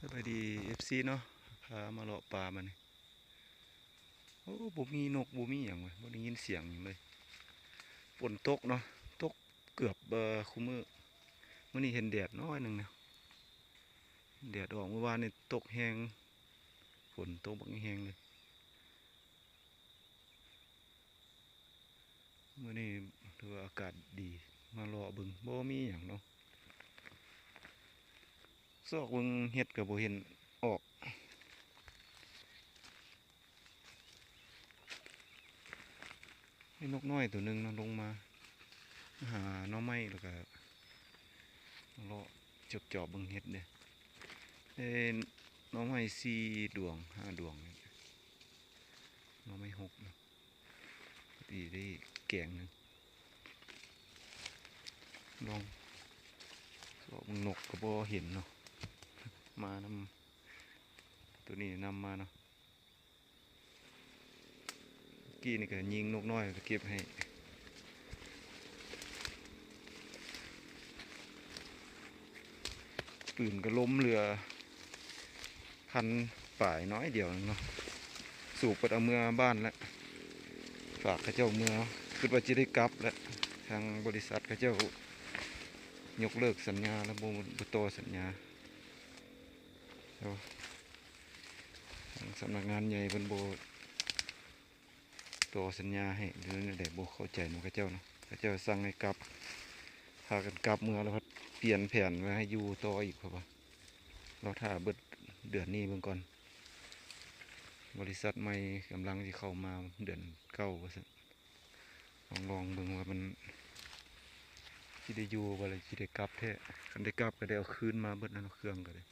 ສະບາຍດີ ເອັຟຊີ ເນາະ ພາມາເລາະປ່າມື້ນີ້. ໂອ້ ບໍ່ມີນົກ ບໍ່ມີຫຍັງເວີຍ ບໍ່ໄດ້ຍິນສຽງຫຍັງເລີຍ. ຝົນຕົກເນາະ ຕົກເກືອບ ເອີ ຄູ່ມື້. ມື້ນີ້ເຫັນແດດໜ້ອຍໜຶ່ງນະ ແດດອອກ. ມື້ວານນີ້ຕົກແຮງ ຝົນຕົກບັກແຮງເລີຍ. ມື້ນີ້ຖືວ່າອາກາດດີ ມາເລາະເບິ່ງ ບໍ່ມີຫຍັງເນາະ. ຊອກເບິ່ງເຫັດກໍບໍ່ເຫັນອອກ. ມີນົກນ້ອຍໂຕໜຶ່ງເນາະ ລົງມາຫາໜໍ່ໄມ້ ແລ້ວກໍເລາະຈອບໆເບິ່ງເຫັດເດ້. ເອີ ໜໍ່ໄມ້ສີ່ດວງ ຫ້າດວງ ໜໍ່ໄມ້ຫົກເນາະ. ພໍດີໄດ້ແກງໜຶ່ງ. ລອງຊອກເບິ່ງນົກກໍບໍ່ເຫັນເນາະ ມານຳ ໂຕນີ້ນຳມາເນາະ. ກີ້ນີ້ກໍຍິງນົກນ້ອຍໄປເກັບໃຫ້ ປືນກໍລົ້ມເຫຼືອພັນປາຍໜ້ອຍດຽວໜຶ່ງເນາະ. ສູບເພິ່ນເອົາເມືອບ້ານແລ້ວ ຝາກເຂົາເຈົ້າເມືອ ຄິດວ່າຈະໄດ້ກັບແລ້ວ. ທາງບໍລິສັດເຂົາເຈົ້າຍົກເລີກສັນຍາແລ້ວ ບໍ່ ບໍ່ຕໍ່ສັນຍາ. ແຕ່ວ່າທາງສຳນັກງານໃຫຍ່ເພິ່ນບໍ່ຕໍ່ສັນຍາໃຫ້ ຫຼືແນວໃດ ບໍ່ເຂົ້າໃຈນຳເຂົາເຈົ້າເນາະ. ເຂົາເຈົ້າສັ່ງໃຫ້ກັບ ພາກັນກັບເມືອ ແລ້ວພັດປ່ຽນແຜນວ່າໃຫ້ຢູ່ຕໍ່ອີກ ເພາະວ່າລໍຖ້າເບິດເດືອນນີ້ເບິ່ງກ່ອນ. ບໍລິສັດໃໝ່ກຳລັງຊິເຂົ້າມາເດືອນເກົ້າວ່າຊັ້ນ. ລອງ ລອງເບິ່ງວ່າມັນຊິໄດ້ຢູ່ບໍ່ ຫຼືຊິໄດ້ກັບແທ້. ຄັນໄດ້ກັບກໍໄດ້ເອົາຄືນມາເບິດແລ້ວເນາະ ເຄື່ອງກໍໄດ້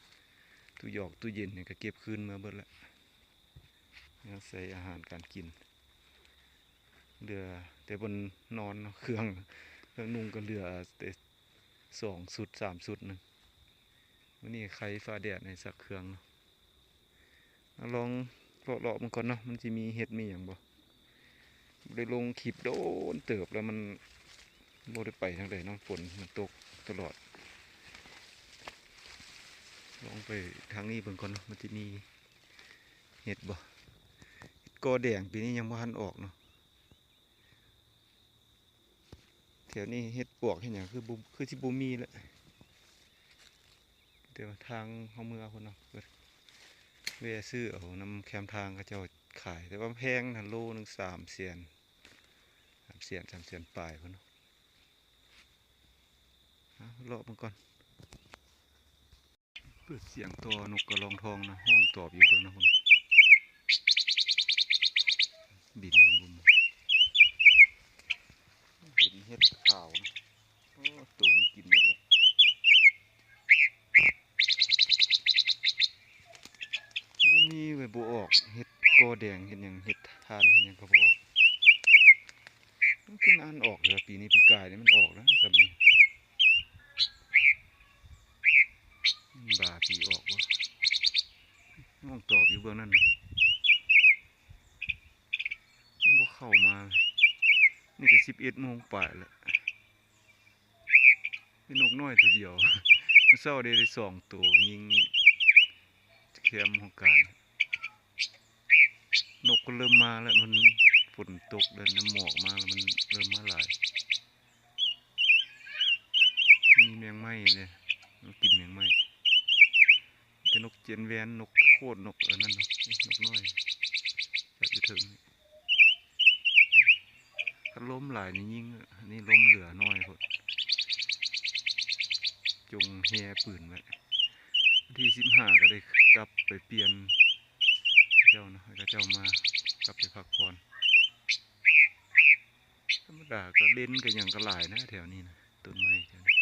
ຕູ້ຢອກຕູ້ເຢັນຫຍັງກໍເກັບຄືນມາເບິດແລ້ວ. ຍັງໃສ່ອາຫານການກິນ ເຫຼືອແຕ່ບ່ອນນອນເນາະ ເຄື່ອງ ເຄື່ອງນຸ່ງກໍເຫຼືອແຕ່ສອງຊຸດ ສາມຊຸດໜຶ່ງ. ມື້ນີ້ໄຄຟ້າແດດໃຫ້ຊັກເຄື່ອງເນາະ. ເອົາ ລອງເລາະໆເບິ່ງກ່ອນເນາະ ມັນຊິມີເຫັດມີຫຍັງບໍ່. ບໍ່ໄດ້ລົງຄລິບໂດນເຕີບແລ້ວ ມັນບໍ່ໄດ້ໄປທາງໃດເນາະ ຝົນມັນຕົກຕະຫຼອດ. ລອງໄປທາງນີ້ເບິ່ງກ່ອນເນາະ ມັນຊິມີເຫັດບໍ່. ເຫັດກໍແດງປີນີ້ຍັງບໍ່ທັນອອກເນາະ. ແຖວນີ້ເຫັດປວກເຫັດຫຍັງຄືບໍ່ ຄືຊິບໍ່ມີແລ້ວ. ແຕ່ວ່າທາງເຮົາເມືອພຸ້ນເນາະ ແວ່ຊື້ເອົານຳແຄມທາງເຂົາເຈົ້າຂາຍ ແຕ່ວ່າແພງນະ ໂລໜຶ່ງສາມແສນ ສາມແສນ ສາມແສນປາຍພຸ້ນເນາະ. ເອົາ ເລາະເບິ່ງກ່ອນ. ເປີດສຽງຕໍ່ນົກກະລອງທອງນະ ຮ້ອງຕອບຢູ່ເບິ່ງນະພຸ້ນ ບິນລົງເບິ່ງ. ເຫັນເຫັດຂາວນະ ໂອ້ ໂຕມັນກິນໝົດແລ້ວ. ບໍ່ມີເວີຍ ບໍ່ອອກ ເຫັດກໍແດງ ເຫັດຫຍັງ ເຫັດຖ່ານ ເຫັດຫຍັງກໍບໍ່ອອກ. ມັນຄືນານອອກເດ ປີນີ້ ປີກາຍນີ້ມັນອອກນະ ຊ່ຳນີ້. ມັນບາປີອອກບໍ່? ນ້ອງຕອບຢູ່ເບື້ອງນັ້ນນະ ມັນບໍ່ເຂົ້າມາ. ນີ້ກໍສິບເອັດໂມງປາຍແລ້ວ. ມີນົກນ້ອຍໂຕດຽວ ມື້ເຊົ້າໄດ້ ໄດ້ສອງໂຕ ຍິງແຄມຫ້ອງການ. ນົກກໍເລີ່ມມາແລ້ວ ມັນຝົນຕົກແລ້ວ ນ້ຳໝອກມາແລ້ວ ມັນເລີ່ມມາຫຼາຍ. ມີແມງໄມ້ເດ້ ມັນກິນແມງໄມ້. ແຕ່ນົກເຈນແວນ ນົກໂຄດ ນົກອັນນັ້ນເນາະ ນົກນ້ອຍ ຈັບຢູ່ເທິງນີ້. ຄັນລົມຫຼາຍນີ້ຍິງ ອັນນີ້ລົມເຫຼືອໜ້ອຍໂພດ ຈົ່ງແຮ່ປືນໄວ້. ວັນທີສິບຫ້າກໍໄດ້ກັບໄປປ່ຽນເຂົາເຈົ້າເນາະ ໃຫ້ເຂົາເຈົ້າມາ ກັບໄປພັກຜ່ອນ. ທຳມະດາກໍເຫຼັ້ນກໍຫຍັງກໍຫຼາຍນະແຖວນີ້ນະ ຕົ້ນໄມ້ແຖວນີ້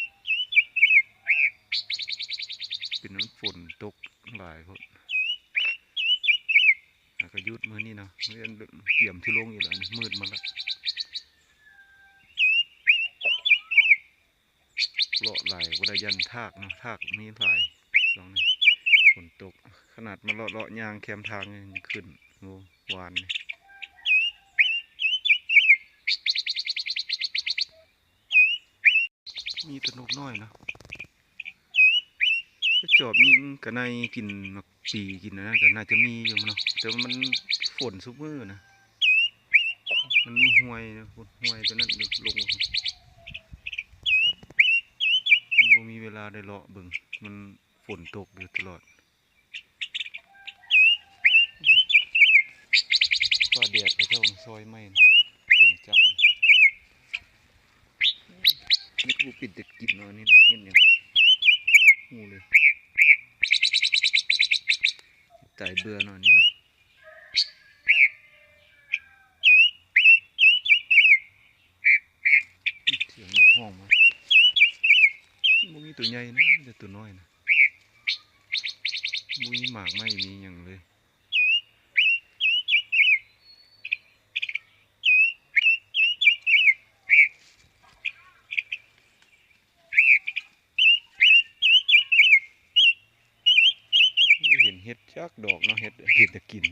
ເປັນມັນຝົນຕົກຫຼາຍໂພດ. ອາ ກໍຢຸດມື້ນີ້ເນາະ ກຽມຊິລົງອີກແລ້ວ ມືດມາແລ້ວ. ເລາະຫຼາຍບໍ່ໄດ້ ຢ້ານທາກເນາະ ທາກມີຫຼາຍ. ຊ່ວງນີ້ຝົນຕົກ ຂະໜາດມາເລາະໆຍ່າງແຄມທາງຍັງຂຶ້ນ ໂອ້ ວານນີ້. ມີແຕ່ນົກນ້ອຍເນາະ ກະຈອບຍິງກະໄນກິນໝາກປີ ກິນອັນນັ້ນກະໜ້າຈະມີຢູ່ເນາະ ແຕ່ວ່າມັນຝົນຊຸມື້ນະ ມັນມີຫ້ວຍນະ ຫ້ວຍໂຕນັ້ນລົງ ບໍ່ມີເວລາໄດ້ເລາະເບິ່ງ ມັນຝົນຕົກຢູ່ຕະຫຼອດ. ຟ້າແດດ ເຂົາເຈົ້າຊອຍໄມ້ນະ ສຽງຈັກ ເຮັດບໍ່ເປັນຕາກິນເນາະ ອັນນີ້ນະ ເຮັດຫຍັງ ຮູ້ເລີຍ ຕາຍເບື່ອເນາະ ອັນນີ້ເນາະ. ສຽງນົກຮ້ອງມາ ບໍ່ມີໂຕໃຫຍ່ນະ ມີແຕ່ໂຕນ້ອຍນະ ບໍ່ມີໝາກໄມ້ມີຫຍັງເລີຍ. ບໍ່ເຫັນເຫັດຈັກດອກເນາະ ເຫັດເປັນຕາກິນ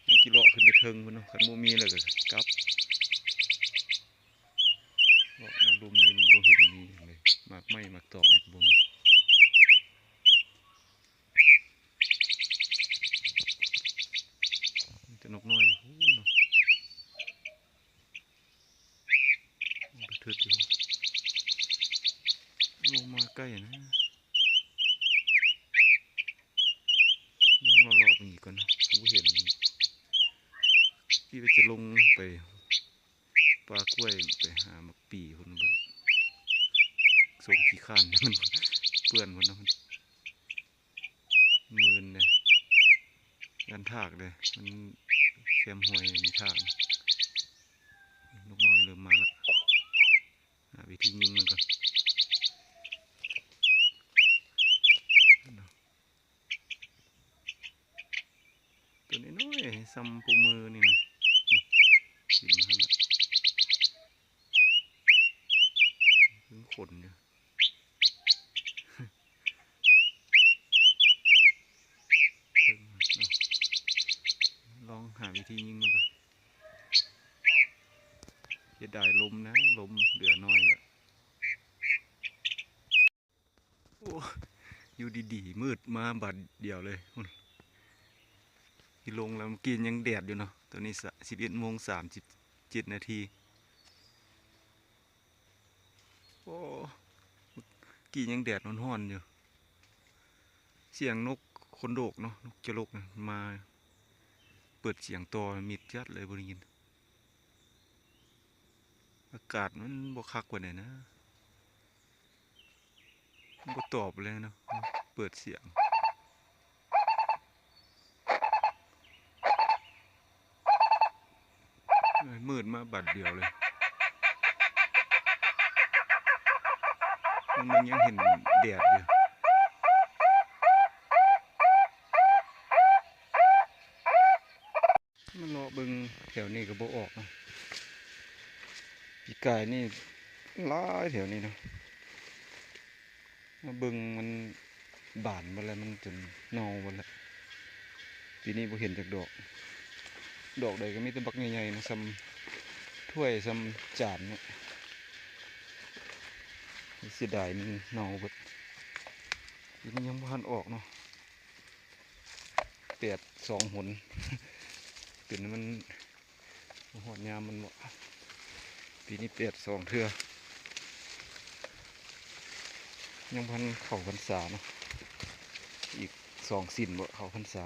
ຍັງກິເລາະຂຶ້ນໄປເທິງພຸ້ນເນາະ ຄັນບໍ່ມີແລ້ວກໍກັບ ເລາະມາລຸ່ມນີ້ມັນບໍ່ເຫັນມີຫຍັງເລີຍ ໝາກໄມ້ໝາກຕອກຫຍັງກໍບໍ່ມີ ມີແຕ່ນົກນ້ອຍຢູ່ພຸ້ນເນາະ. ກະທຶດຢູ່ ລົງມາໃກ້ນະ ລອງເລາະໆເບິ່ງອີກກ່ອນນະ ບໍ່ເຫັນ ຄິດວ່າຈະລົງໄປປ່າກ້ວຍ ໄປຫາໝາກປີພຸ້ນເບິ່ງ ສົ່ງຂີ້ຄ້ານ ມັນເປື້ອນພຸ້ນນະ ມັນ ມື່ນເດ້ ຢ້ານທາກເດ້ ມັນແຄມຫ້ວຍມີທາກ ນົກນ້ອຍເລີ່ມມາລະ ຫາວິທີຍິງມັນກ່ອນ ໂຕນ້ອຍໆ ສ່ຳໂປ້ມືນີ້ນະ ນີ້ ບິນມາຫັ້ນລະ ເພິ່ງຂົນຢູ່. ເທິງເນາະ ລອງຫາວິທີຍິງມັນກ່ອນ ເສຍດາຍລົມນະ ລົມເຫຼືອໜ້ອຍລະ ໂອ້ ຢູ່ດີໆ ມືດມາບາດດຽວເລີຍ ພຸ້ນ ທີ່ລົງແລ້ວ ເມື່ອກີ້ຍັງແດດຢູ່ເນາະ ຕອນນີ້ ສິບເອັດໂມງສາມສິບເຈັດນາທີ. ໂອ້ ກີ້ຍັງແດດຮ້ອນໆຢູ່ ສຽງນົກຄົນໂດກເນາະ ນົກຈະລົກນະ ມາເປີດສຽງຕໍ່ມິດຈັດເລີຍ ບໍ່ໄດ້ຍິນ ອາກາດມັນບໍ່ຄັກປານໃດນະ. ບໍ່ຕອບເລີຍເນາະ ເປີດສຽງ ມືດມາບາດດຽວເລີຍ ມັນຍັງເຫັນແດດຢູ່. ມາເລາະເບິ່ງແຖວນີ້ກໍບໍ່ອອກເນາະ ປີກາຍນີ້ຫຼາຍແຖວນີ້ເນາະ ມາເບິ່ງມັນບານເບິດແລ້ວ ມັນຈົນເນົ່າເບິດແລ້ວ ປີນີ້ບໍ່ເຫັນຈັກດອກ ດອກໃດກໍມີແຕ່ບັກໃຫຍ່ໆເນາະ ສ່ຳຖ້ວຍສ່ຳຈານເນາະ ເສຍດາຍມັນເນົ່າເບິດ ປີນີ້ຍັງບໍ່ທັນອອກເນາະ. ແປດສອງຫົນ ເປັນມັນບໍ່ຮອດຍາມມັນເນາະ ປີນີ້ແປດສອງເທື່ອ ຍັງບໍ່ທັນເຂົ້າພັນສາເນາະ ອີກສອງສິນເບາະເຂົ້າພັນສາ.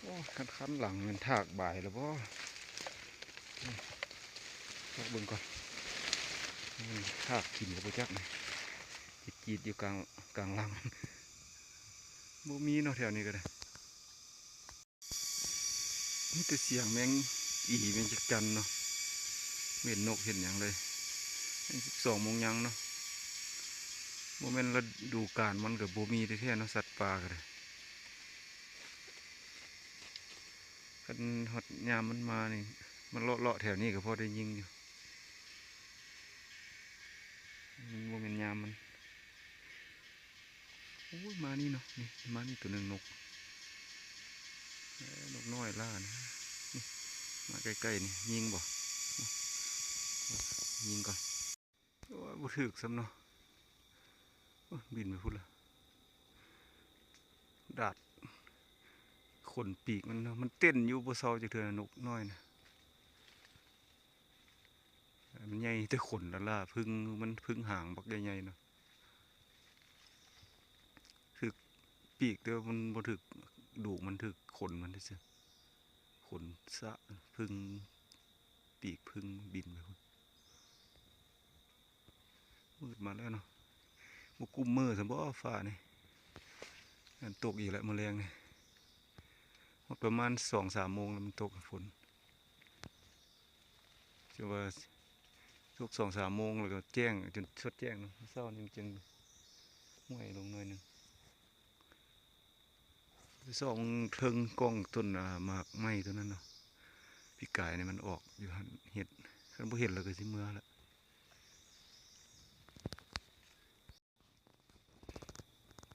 ໂອ້ ຄັນ ຄັນຫຼັງແມ່ນທາກບາຍແລ້ວບໍ່ ລອງເບິ່ງກ່ອນ ມັນທາກກິນແລ້ວບໍ່ຈັກນີ້ ຈີດໆຢູ່ກາງ ກາງຫຼັງ ບໍ່ມີເນາະແຖວນີ້ກໍໄດ້ ມີແຕ່ສຽງແມງອີ່ແມງຈັກຈັ່ນເນາະ ເຫັນນົກເຫັນຫຍັງເລີຍ ສິບສອງໂມງຍັງເນາະ ບໍ່ແມ່ນລະດູການມັນກໍບໍ່ມີແທ້ໆເນາະ ສັດປ່າກໍໄດ້ ຄັນຮອດຍາມມັນມານີ້ ມັນເລາະໆແຖວນີ້ກໍພໍໄດ້ຍິງຢູ່ ມັນບໍ່ແມ່ນຍາມມັນ. ໂອ້ຍ ມານີ້ເນາະ ນີ້ ມານີ້ໂຕໜຶ່ງນົກ ເອີ ນົກນ້ອຍລ່ານະ ນີ້ ມາໃກ້ໆນີ້ ຍິງບໍ່ ຍິງກ່ອນ. ໂອ້ຍ ບໍ່ຖືກຊ້ຳເນາະ. ໂອ້ຍ ບິນໄປພຸ້ນລະ. ດາດຂົນປີກມັນເນາະ ມັນເຕັ້ນຢູ່ບໍ່ເຊົາຈັກເທື່ອ ນົກນ້ອຍນະ. ມັນໃຫຍ່ແຕ່ຂົນລະລາ ເພິ່ງມັນ ເພິ່ງຫາງບັກໃຫຍ່ໆເນາະ. ຖືກປີກ ແຕ່ວ່າມັນບໍ່ຖືກດູກ ມັນຖືກຂົນມັນຊື່ໆ. ຂົນສະ ເພິ່ງ ປີກເພິ່ງບິນໄປພຸ້ນ. ມືດມາແລ້ວເນາະ ບໍ່ກຸ້ມມື້ຊັ້ນບໍຟ້ານີ້. ມັນຕົກອີກແລ້ວມື້ແລງນີ້ ຮອດປະມານສອງສາມໂມງແລ້ວມັນຕົກຝົນ. ຈະວ່າຕົກສອງສາມໂມງແລ້ວກໍແຈ້ງ ຈົນຊອດແຈ້ງເນາະ. ເຊົ້ານີ້ມັນຈຶ່ງຫ້ວຍລົງໜ້ອຍໜຶ່ງ. ໄປສ່ອງເທິງກ້ອງຕົ້ນ ອາ ໝາກໄມ້ຕົ້ນນັ້ນເນາະ ປີກາຍນີ້ມັນອອກຢູ່ຫັ້ນເຫັດ. ຄັນບໍ່ເຫັນແລ້ວກໍຊິເມືອລະ.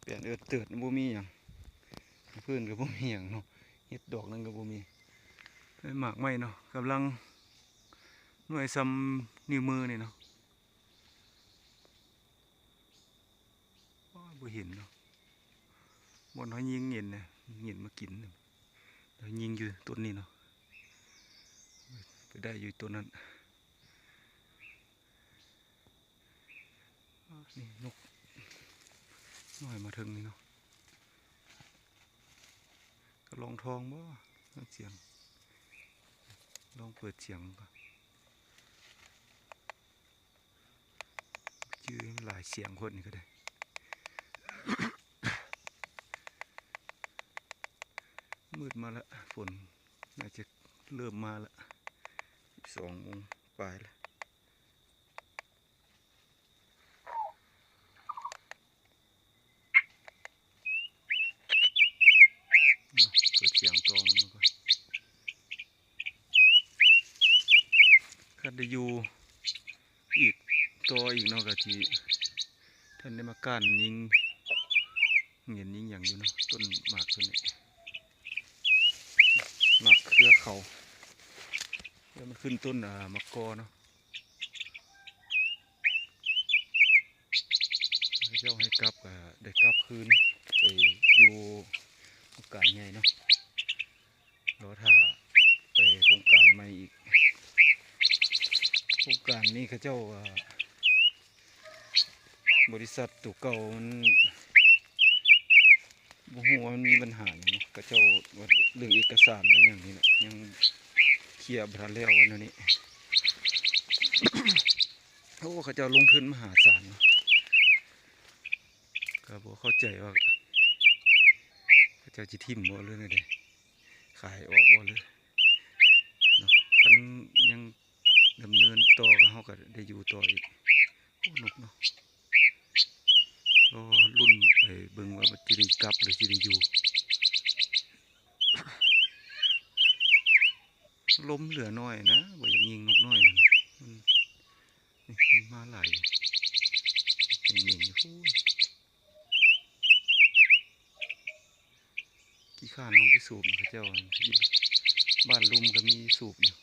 ແປນເອີດເຕີດ ບໍ່ມີຫຍັງ ພື້ນກໍບໍ່ມີຫຍັງເນາະ ເຫັດດອກໜຶ່ງກໍບໍ່ມີ. ເອີຍ ໝາກໄມ້ເນາະ ກຳລັງໜ່ວຍສ່ຳນິ້ວມືນີ້ເນາະ. ໂອ້ຍ ບໍ່ເຫັນເນາະ ບ່ອນເຮົາຍິງເຫງັນນະ ເຫງັນມາກິນ. ເຮົາຍິງຢູ່ຕົ້ນນີ້ເນາະ ໄປໄດ້ຢູ່ຕົ້ນນັ້ນ. ນີ້ນົກນ້ອຍມາເທິງນີ້ເນາະ. ກະລອງທອງບໍ່? ສຽງ ລອງເປີດສຽງກ່ອນ. ຈື່ມັນຫຼາຍສຽງໂພດນີ້ກໍໄດ້. ມືດມາລະ ຝົນໜ້າຈະເລີ່ມມາລະ ສິບສອງໂມງປາຍລະ. ເປີດສຽງຕອງມັນກ່ອນ. ຄັນໄດ້ຢູ່ອີກຕໍ່ອີກເນາະ ກະຊິ ທ່ານໄດ້ມາກ້ານຍິງເຫງັນຍິງຫຍັງຢູ່ເນາະ. ຕົ້ນໝາກຕົ້ນນີ້ ໝາກເຄືອເຂົາ ແລ້ວມັນຂຶ້ນຕົ້ນ ອາ ໝາກກໍເນາະ. ເຂົາເຈົ້າໃຫ້ກັບ ກະໄດ້ກັບຄືນໄປຢູ່ໂຄງການໃຫຍ່ເນາະ. ລໍຖ້າໄປໂຄງການໃໝ່ອີກ. ໂຄງການນີ້ເຂົາເຈົ້າ ອາ ບໍລິສັດໂຕເກົ່າມັນ ບໍ່ຮູ້ວ່າມັນມີບັນຫາຫຍັງເນາະ. ເຂົາເຈົ້າວ່າເລື່ອງເອກະສານເລື່ອງຫຍັງນີ້ແຫຼະ ຍັງເຄລຍບໍ່ທັນແລ້ວວ່າແນວນີ້. ໂອ້ ເຂົາເຈົ້າລົງທຶນມະຫາສານເນາະ. ກໍບໍ່ເຂົ້າໃຈວ່າເຂົາເຈົ້າຊິຖິ້ມບໍ່ ຫຼືແນວໃດ ຂາຍອອກບໍ່ ຫຼືເນາະ. ຄັນຍັງດຳເນີນຕໍ່ ກໍເຮົາກໍໄດ້ຢູ່ຕໍ່ອີກ. ໂອ້ ນົກເນາະ ລໍລຸ້ນໄປເບິ່ງວ່າມັນຊິໄດ້ກັບ ຫຼືຊິໄດ້ຢູ່. ລົມເຫຼືອໜ້ອຍນະ ບໍ່ຢາກຍິງນົກນ້ອຍນັ້ນ ມັນ ນີ້ ມັນມາຫຼາຍຢູ່ ເໜັງໆຢູ່ພຸ້ນ. ຂີ້ຄ້ານລົງໄປສູບນຳເຂົາເຈົ້າ ບ້ານລຸ່ມກໍມີສູບຢູ່.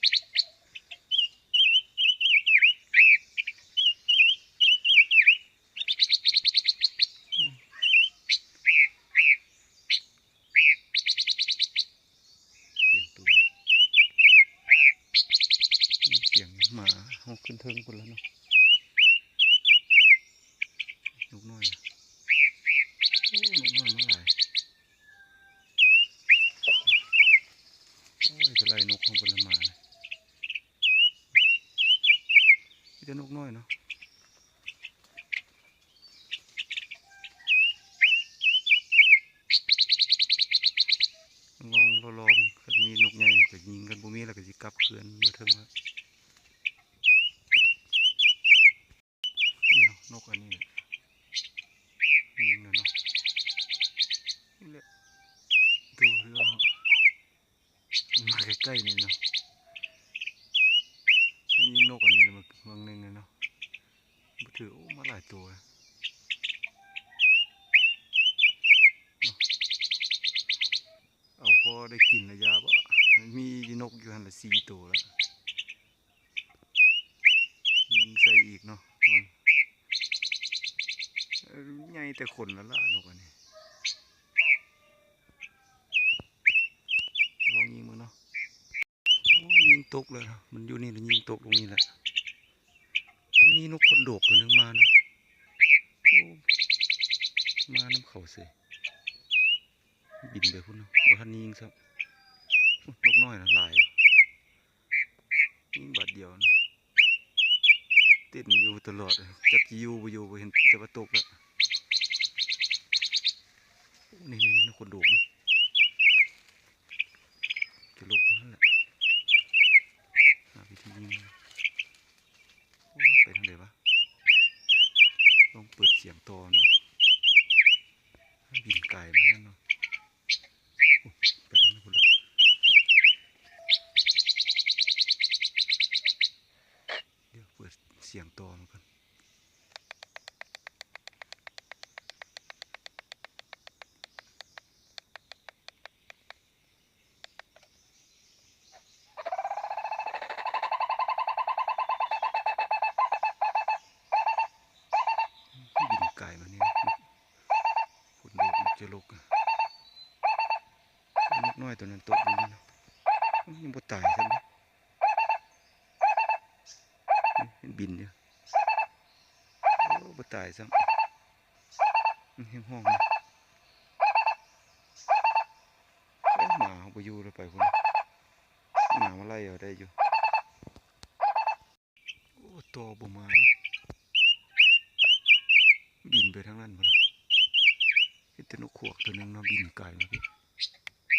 ສຽງຕູ ສຽງໝາເຮົາຂຶ້ນເທິງພຸ້ນລະເນາະ. ນົກນ້ອຍນະ ໂອ້ ນົກນ້ອຍມາຫຼາຍ. ໂອ້ຍ ໄປໄລ່ນົກເຮົາເບິດລະໝານະ ມີແຕ່ນົກນ້ອຍເນາະ. ລອງລໍໆເບິ່ງ ຄັນມີນົກໃຫຍ່ກໍຍິງ ຄັນບໍ່ມີແລ້ວກໍຊິກັບຄືນເມືອເທິງລະ. ນີ້ເນາະ ນົກອັນນີ້ແຫຼະ ຍິງແລ້ວເນາະ. ນີ້ແຫຼະ ໂຕເຮືອງ ມາໃກ້ໆນີ້ເນາະ ຍິງນົກອັນນີ້ລະເບິ່ງໜຶ່ງເນາະ ບໍ່ຖືກ. ໂອ້ ມາຫຼາຍໂຕເນາະ ເອົາພໍໄດ້ກິນລະຢ່າບໍ. ມັນມີນົກຢູ່ຫັ້ນລະສີ່ໂຕລະ ຍິງໃສ່ອີກເນາະ ເບິ່ງ ແຕ່ຄົນລະລະນົກອັນນີ້. ລອງຍິງເບິ່ງເນາະ. ໂອ້ຍ ຍິງຕົກແລ້ວເນາະ, ມັນຢູ່ນີ້ລະ ຍິງຕົກລົງນີ້ແຫຼະ. ມັນມີນົກຂົນໂດກຕົວໜຶ່ງມາເນາະ. ໂອ້ ມານຳເຂົາເສີຍ. ບິນໄປພຸ້ນເນາະ, ບໍ່ທັນຍິງຊ້ຳ. ໂອ້ ນົກນ້ອຍນະຫຼາຍ. ຍິງບາດດຽວນະ ເຕັ້ນຢູ່ຕະຫຼອດ, ຈັກຊິຢູ່ບໍ່ຢູ່ ບໍ່ເຫັນແຕ່ວ່າຕົກແລ້ວ. ໂອ້ ນີ້ໆໆ ນົກຂົນໂດກເນາະ, ຈະລົກມາຫັ້ນແຫຼະ. ຫາວິທີຍິງ. ໂອ້ ໄປທາງໃດວະ? ລອງເປີດສຽງຕໍ່ມັນບໍ່? ມັນບິນກາຍມານັ້ນເນາະ. ໂອ້ ໄປທາງນັ້ນພຸ້ນລະ. ດຽວເປີດສຽງຕໍ່ມັນກ່ອນ. ບິນກາຍມານີ້ ຝົນໂດກມັນຈະລົກ. ນົກນ້ອຍຕົວນັ້ນຕົກຢູ່ນີ້ເນາະ, ຍັງບໍ່ຕາຍຊ້ຳເດ. ເຫັນບິນຢູ່. ໂອ້ ບໍ່ຕາຍຊ້ຳ. ມັນແຮງຮ້ອງ. ເອີ ໝາບໍ່ຢູ່ແລ້ວ, ໄປພຸ້ນ. ໝາມາໄລ່ເອົາໄດ້ຢູ່. ໂອ້ ຕໍ່ບໍ່ມາເນາະ, ບິນໄປທາງນັ້ນພຸ້ນນະ. ເຫັນແຕ່ນົກຂວາກຕົວໜຶ່ງເນາະ ບິນກາຍມາພີ້.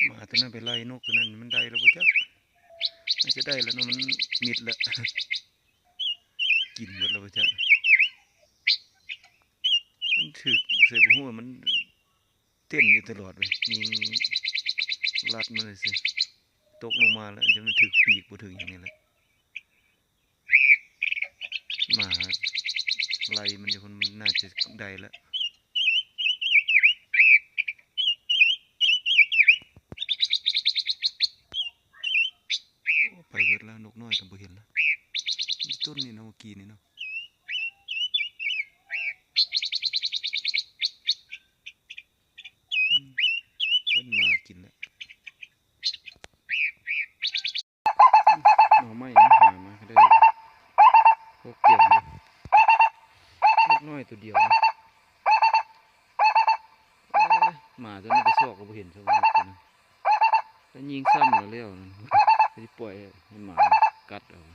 ໝາຕົວນັ້ນໄປໄລ່ນົກຕົວນັ້ນ ມັນໄດ້ແລ້ວບໍ່ຈັກ. ໜ້າຈະໄດ້ແລ້ວເນາະ, ມັນມິດແລ້ວ. ກິນໝົດແລ້ວບໍ່ຈັກ. ມັນຖືກໃສບໍ່ຮູ້, ມັນເຕັ້ນຢູ່ຕະຫຼອດເວີຍ, ຍິງລັດມາເລີຍຊື່. ຕົກລົງມາແລ້ວ ຈະມັນຖືກປີກບໍ່ຖືກຫຍັງນີ້ແຫຼະ. ໝາໄລ່ມັນຢູ່ພຸ້ນ, ມັນໜ້າຈະໄດ້ແລ້ວ. ໂອ້ ໄປເບິດແລ້ວ, ນົກນ້ອຍກໍບໍ່ເຫັນແລ້ວ. ຢູ່ຕົ້ນນີ້ເນາະ ເມື່ອກີ້ນີ້ເນາະ. ອືມ ເປັນໝາກິນແລ້ວ. ໜໍ່ໄມ້ນະ ຫາມາກໍໄດ້ພໍແກງຢູ່. ນົກນ້ອຍຕົວດຽວນະ. ເອີຍ ໝາຕົວນັ້ນໄປຊອກກໍບໍ່ເຫັນຊະວ່າ ນົກຕົວນັ້ນ. ແລ້ວຍິງຊ້ຳແລ້ວ ແລ້ວນັ້ນ ຊິປ່ອຍໃຫ້ໝາກັດເອົາ.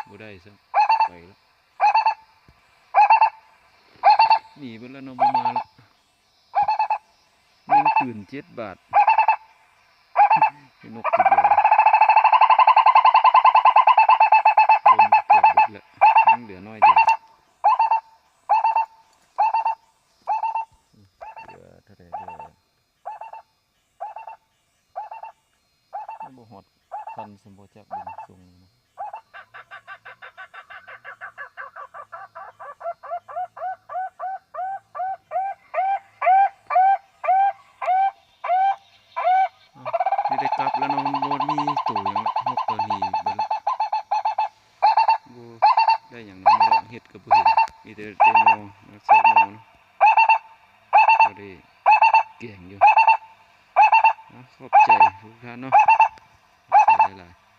ບໍ່ໄດ້ຊ້ຳ ໄປແລ້ວ. ໜີເບິດແລ້ວເນາະ ບໍ່ມາແລ້ວ. ຍິງປືນເຈັດບາດ ໄດ້ນົກຕົວດຽວ. ລົມເກືອບເບິດແລ້ວ ຍັງເຫຼືອໜ້ອຍດຽວ. ເຫຼືອເທົ່າໃດ ເຫຼືອ ບໍ່ຮອດພັນຊ້ຳບໍ່ຈັກ ເບິ່ງຊົງນີ້ນະ. ເອົ້າ ຊິໄດ້ກັບແລ້ວເນາະ, ມັນບໍ່ມີໂຕຫຍັງລະ ນົກກໍໜີເບິດລະ. ບໍ່ໄດ້ຫຍັງນຳມາເນາະ, ເຫັດກໍບໍ່ເຫັນ ມີແຕ່ໄດ້ໜໍ່ ມາຊອກໜໍ່ເນາະ. ບໍ່ໄດ້ແກງຢູ່. ອາ ຂອບໃຈທຸກທ່ານເນາະ, ຂອບໃຈຫຼາຍໆ.